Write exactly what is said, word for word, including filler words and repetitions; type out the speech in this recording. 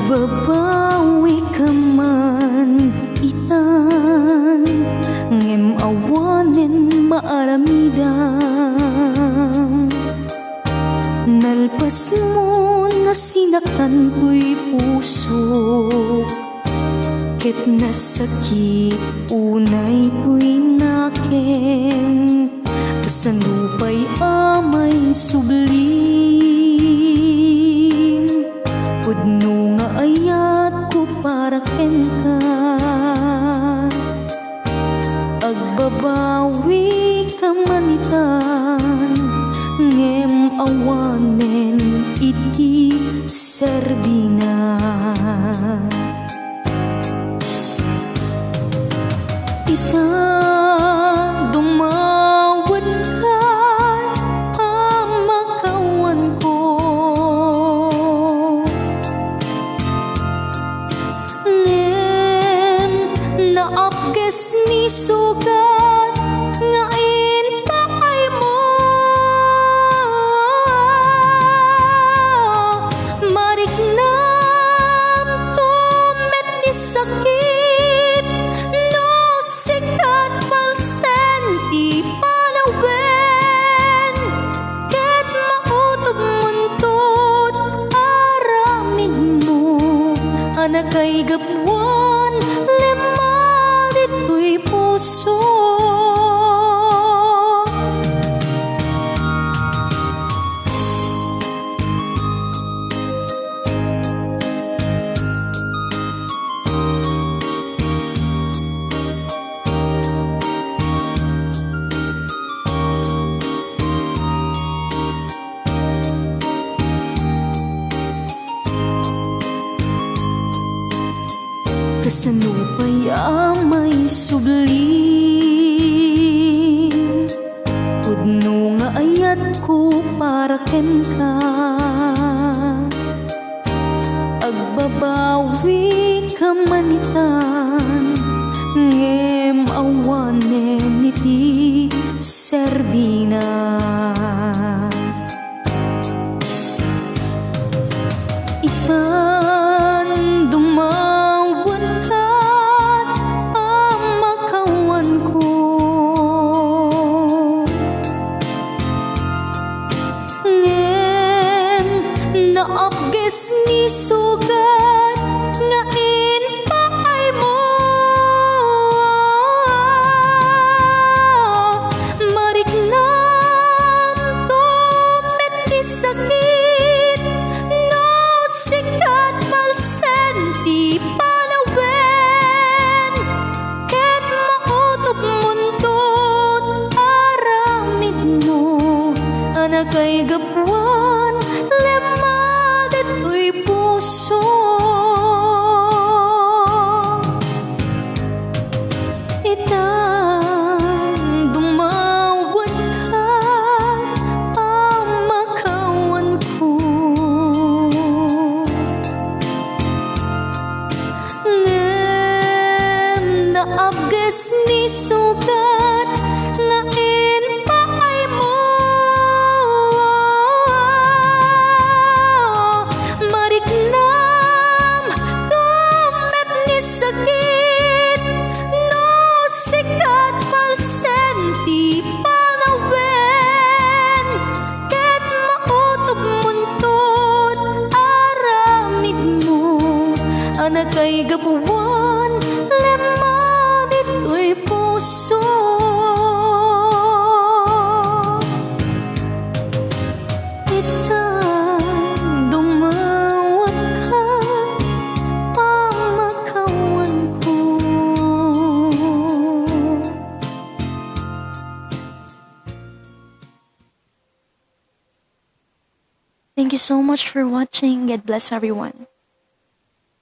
Babawi ka man itan, ngem awanen maaramidam. Nalpasmo, nasinaktan toy pusok, ket nasakit unay toy nakem. Kasano pay a maisublim? Pudno nga ayatko para kenka. Agbabawi ka man itan, ngem awanen iti serbina. Ita, dumawatka a makawanko. Ngem naapges ni sugat nga impaaymo. Mariknam to met ti sakit no sikat palsen ti panawen. Ket mautobmonto ti aramidmo a nakaigapuan, lema ditoy puso. Kasano pay a maisubli? Pudno nga ayatko para kenka. Agbabawi ka man itan, ngem awanen iti serbina. Itan, dumawatka a makawanko. Ngem naapges ni sugat nga impaaymo. Mariknam to met ti sakit no sikat palsen ti panawen. Ket mautobmonto ti aramidmo a nakaigapuan, lema ditoy puso. Itan, dumawatka a makawanko. Ngem naapges ni sugat nga impaaymo. Mariknam to met ni sakit no sikat palsen ti panawen. Ket mautobmonto ti aramidmo a nakaigapuan, lema ditoy puso. Itan, dumawatka a makawanko. Thank you so much for watching. God bless everyone.